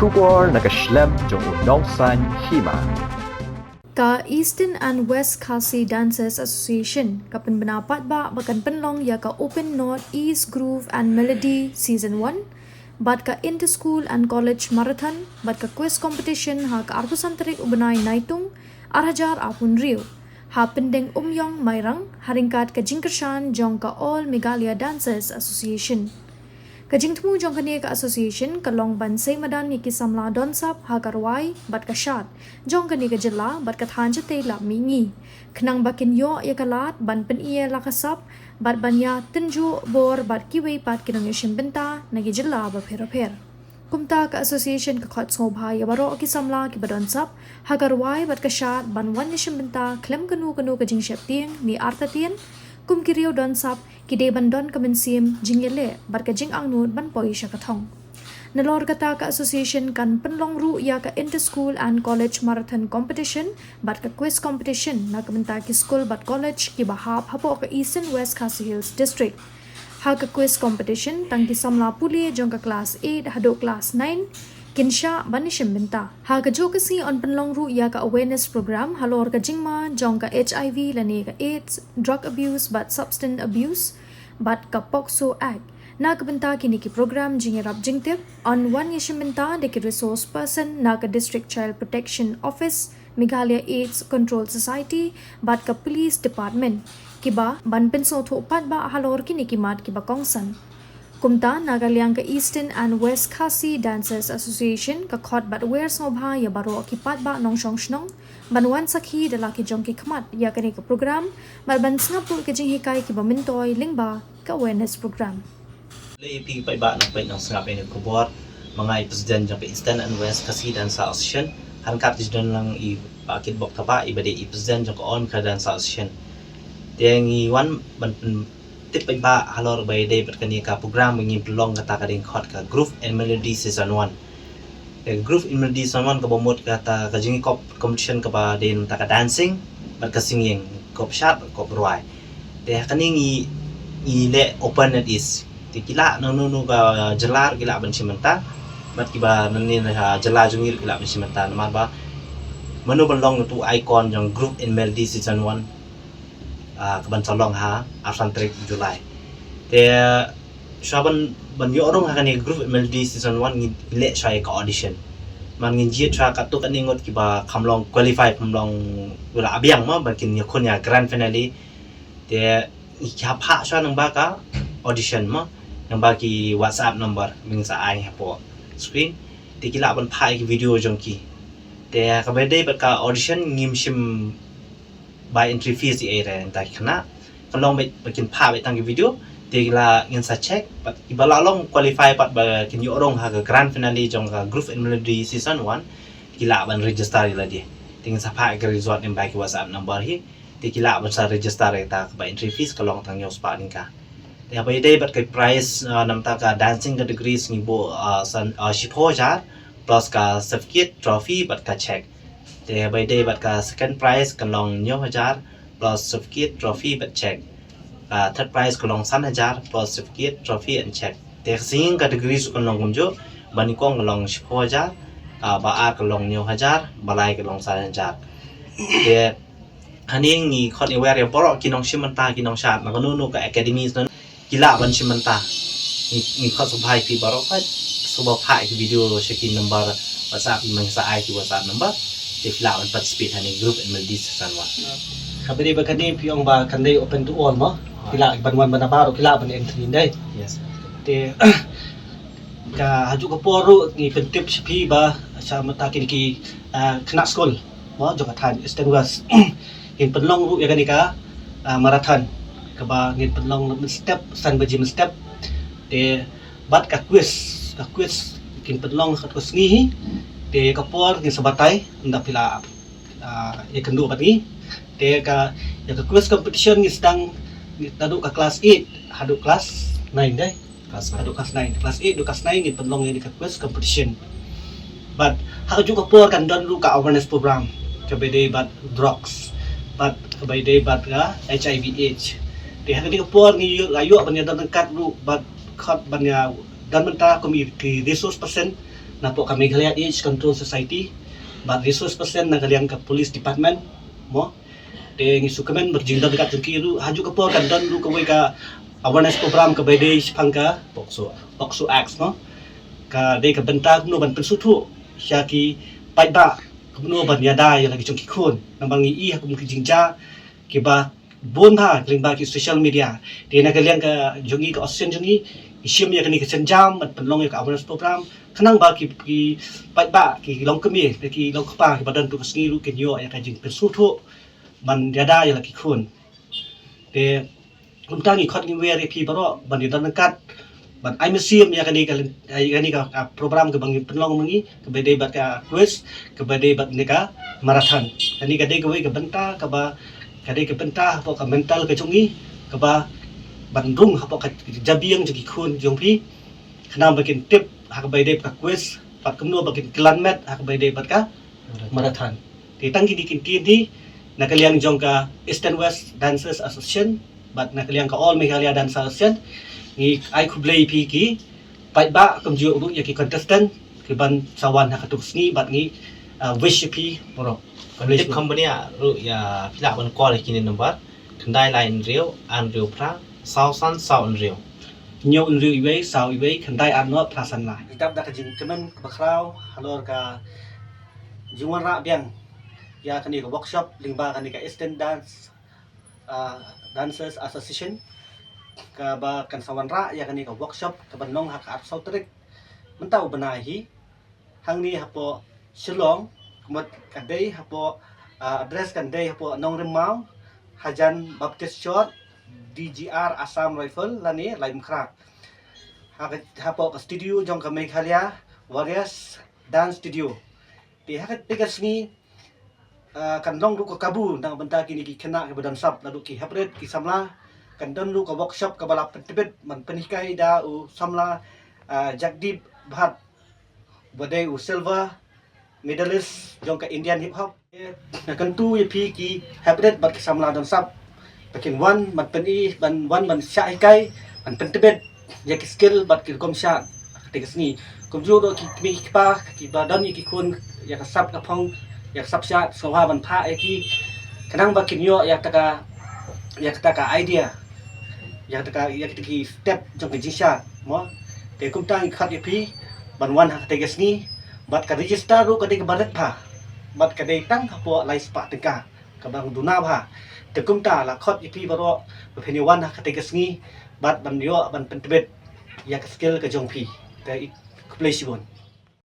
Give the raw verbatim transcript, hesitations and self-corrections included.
Khubor na ka shlem jong u nongsaiñ hima. Ka Eastern and West Khasi Dancers Association ka pynbna paidbah ba kan pynlong ïa ka Open North East Groove and Melody Season one, bad ka Inter School and College Marathon, bad ka Quiz Competition ha ka arphew san tarik u bnai Naitung, ar hajar arphew hynriew, ha Pyndengumiong Mairang, ha ryngkat ka jingkyrshan jong ka All Meghalaya Dancers Association. Ka jingthmu jong kane ka association ka long ban sei madan ïa ki samla don sap ha ka rwai bad ka shad jong kane ka jylla bad ka thaiñ shatei lap mihngi, khnang ba kin ïoh ïa ka lad ban pyni ïa la ka sap bad ban ïa tynjuh bor bad kiwei pat ki nongïashim bynta na ki jylla bapher bapher. Kumta ka association ka khot sngewbha ïa baroh ki samla kiba don sap ha ka rwai bad ka shad ban wan ïashim bynta khlem kano kano ka jingsheptieng ne artatien. Kum ki riew don sap, ki dei ban don ka mynsiem jingïaleh bad ka jingangnud ban poi sha ka thong. Nalor kata ka association kan pynlong ruh ïa ka Inter School and College Marathon Competition bad ka Quiz Competition na ka bynta ki skul bad college kiba hap hapoh ka Eastern West Khasi Hills District. Ha ka Quiz Competition, tang ki samla pule jong ka Class eight haduh Class nine kin shah ban ïashim bynta. Ha kajuh ka sngi yn pynlong ruh ïa ka awareness program halor ka jingma jong ka H I V lane ka AIDS, drug abuse bad substance abuse, bad ka POCSO Act. Na ka bynta kine ki program jingïarap jingtip, yn wan ïashim bynta da ki resource person na ka District Child Protection Office, Meghalaya AIDS Control Society, bad ka Police Department, kiba ban pynsngewthuh paidbah halor kine ki mat kiba kongsan. Kumta, na ka liang ka Eastern and West Khasi Dancers Association ka khot bad wer sngewbha ïa baroh ki paidbah nongshong shnong ban wan sakhi da la ki jong ki khmat ïa kane ka program bad ban sngap ruh ka jinghikai kiba myntoi lyngba ka awareness program. Lei phi paidbah nongpeit nongsngap ïa kane ka khubor, ma nga i president jong ka Eastern and West Khasi Dancers Association, ha ryngkat ka jingdon lang i Bah Kitbok Thabah, iba dei i president jong ka All Meghalaya Dancers Association. Te ngi wan ban pyn tip paidbah halor ba ïadei bad kane ka program ba ngin pynlong, kata ka dei khot ka Groove and Melody Season one. Ka Groove and Melody Season one kaba mut kata ka jingïakop competition kaba dei na ka dancing bad ka singing, kop shad bad kop rwai. Te ha kane ngi, ngi leh open at is. Te ki lah na kano kano ka jylla ruh ki lah ban shim bynta. Bad kiba nangne na jylla jong ngi ruh ki lah ban shim bynta. Namar ba mano ban long uto u icon jong Groove and Melody Season one, ah, kaban sa long ha arphew san tarik July. Te shuwa ban, ban ïoh rung ha kane Groove and Melody Season one ngin leh shuwa ïa ka audition. Man ngin jied shuwa katto katne ngut kiba kham long qualify, kham long, wala biang mo, ban kin ïakhun ïa grand finale. Te ngi hap phah shuwa nang ba ka audition mo, nang ba ki WhatsApp number ba ngin sa ai hapoh screen. Te ki lah ban phah ïa ki video jong ki. Te kaba dei bad ka audition ngim shim bai entry fees ïa ei ei re, nta ki khynnah. Ka long beit ba kin phah beit tang ki video, te ki la ngin sa check, bad kiba la long qualify pat ba kin ïoh rung ha ka grand finale jong ka Groove and Melody Season one, ki lah ban register ïa lade. Te ngin sa phah ïa ka result lyngba ki WhatsApp number hi. Te ki lah ban sa register ïa kata, kaba entry fees ka long tang hynñiew spah tyngka. Te haba ïadei bad ka prize, ah, namar ka dancing categories ngi buh, ah, san, ah, shiphew hajar plus ka certificate, trophy bad ka cheque. Te haba ïadei bad ka second prize ka long hynñiew hajar plus certificate, trophy bad cheque. Ka third prize ka long san hajar plus certificate, trophy and cheque. Te ka singing categories ruh ka long kumjuh, ba nyngkong ka long shiphew hajar, ah, ba ar ka long hynñiew hajar, ba lai ka long san hajar. Te hangne ngi khot ngi wer ïa baroh ki nongshim bynta, ki nongshad na kano kano ka academy, ki lah ban shim bynta. Ngi, ngi khot sngewbha ïa phi baroh, khot sngewbha phah ïa ki video sha ki number WhatsApp, ngi sa ai ki WhatsApp number. Te phi lah ban participate ha kane Groove and Melody Season one. Kaba dei ba kane phi ong ba kan dei open to all mo. Phi lah ban wan ban nabar, ki lah ban entry dei. Yes. Te ka hajuh ka por ruh ngi pyntip sha phi ba sha mata kine ki, ah, khynnah skul mo jong ka thaiñ Eastern West. Ngin pynlong ruh ïa kane ka, ah, marathon kaba ngin pynlong mynstep san baje mynstep. Te bad ka quiz, ka quiz ngin pynlong khat ka sngi hi. Te ka por ngin sa batai, ynda phi la, ah, ïakynduh bad ngi. Te ka, ïa ka quiz competition ngi sdang naduh ka class eight haduh class nine dei. Class nine. Haduh class nine. Class eight haduh class nine ngi pynlong ïa ka quiz competition. Bad ha kajuh ka por kan don ruh ka awareness program kaba dei bad drugs, bad kaba dei bad ka H I V AIDS. Te ha kane ka por ngi ïoh, la ïoh ban ïa don ryngkat ruh bad khot ban ïa don mynta kum ki resource person napoh ka Meghalaya AIDS Control Society, bad resource person na ka liang ka police department, mo. Te ngi sngewkmen ba ka jingdon ryngkat jong ki ruh, ha kajuh ka por kan don ruh kawei ka awareness program kaba dei shaphang ka POCSO, POCSO Act, mo. Ka dei ka bynta kumno ban pynsngewthuh ïa ki paidbah kumno ban ïada ïa la ki jong ki khun. Namar ngi i ha kum ki jingjia kiba bun bha lyngba ki social media. Te na ka liang ka jong ngi, ka association jong ngi, ngi shim ïa kane ka sienjam ban pynlong ïa ka awareness program khnang ba ki, ki paidbah, ki longkmie, ki longkpa kiba don ha ka sngi ruh kin ïoh ïa ka jingpynsngewthuh ban ïada ïa la ki khun. Te kumta ngi khot ngi wer ïa phi baroh ban ïadon ryngkat ban ai mynsiem ïa kane ka, ïa kane ka, ka program kaba ngi pynlong ma ngi, kaba dei bad ka quiz, kaba dei bad kane ka marathon. Kane ka dei kawei ka bynta kaba, ka dei ka bynta hapoh ka mental ka jong ngi, kaba ban rung hapoh ka jabieng jong ki khun jong phi, khnang ba kin tip ha kaba dei bad ka quiz, bad kumno ba kin kylliang met ha kaba dei bad ka marathon. Te tang kine ki ktien hi na ka liang jong ka Eastern West Dancers Association bad na ka liang ka All Meghalaya Dancer Association. Ngi ai khublei ïa phi ki paidbah kumjuh ruh ïa ki contestant kiban sa wan ha katei ka sngi bad ngi, ah, wish ïa phi baroh. Khublei shibun. Tip kham bniah ruh ïa phi lah ban call ïa kine number: khyndai lai hynriew, ar hynriew phra, saw san saw hynriew. Hynñiew hynriew iwei, saw iwei, khyndai ar noh, phra san lai. Ngi dap da ka jingkmen kaba khraw halor ka jingwanrah biang ïa kane ka workshop lyngba kane ka Eastern Dance, ah, Dancers Association, kaba kan sa wanrah ïa kane ka workshop kaban long ha ka arphew saw tarik mynta u bnai hi, hangne hapoh Shillong, ka mut ka dei hapoh, ah, address kan dei hapoh Nongrimmaw, hajan Baptist Church, D G R Assam Rifle lane Laitumkhrah. Ha ka, hapoh ka studio jong ka Meghalaya Warriors Dance Studio. Te ha katei ka sngi, ah, kan long ruh ka kabu na ka bynta kine ki khynnah kiba don sap, naduh ki heprit, ki samla. Kan don ruh ka workshop kaba la pyntbit ban pynhikai da u samla, ah, Jagdeep Bhatt, ba dei u silver medalist jong ka Indian hip hop. Nga kyntu ïa phi ki heprit bad ki samla don sap ba kin wan ban pyni, ban wan ban shah hikai, ban pyntbit ïa ki skill bad ki rukom shah ha katei ka sngi. Kumjuh ruh ki kmie ki kpa kiba don ïa ki khun ïa ka sap ka phong, ïa ka sap shah, sngewbha ban phah ïa ki khnang ba kin ïoh ïa kata ka, ïa kata ka idea, ïa kata ka, ïa kita ki step jong ka jingshah, mo. Te kumta ngi khot ïa phi ban wan ha katei ka sngi, bad ka register ruh ka dei kaba rit bha, bad ka dei tang hapoh lai spah tyngka, kaba duna bha. Te kumta la khot ïa phi baroh ba phin ïa wan ha katei ka sngi bad ban ïoh ban pyntbit ïa ka skill ka jong phi. Te khublei shibun.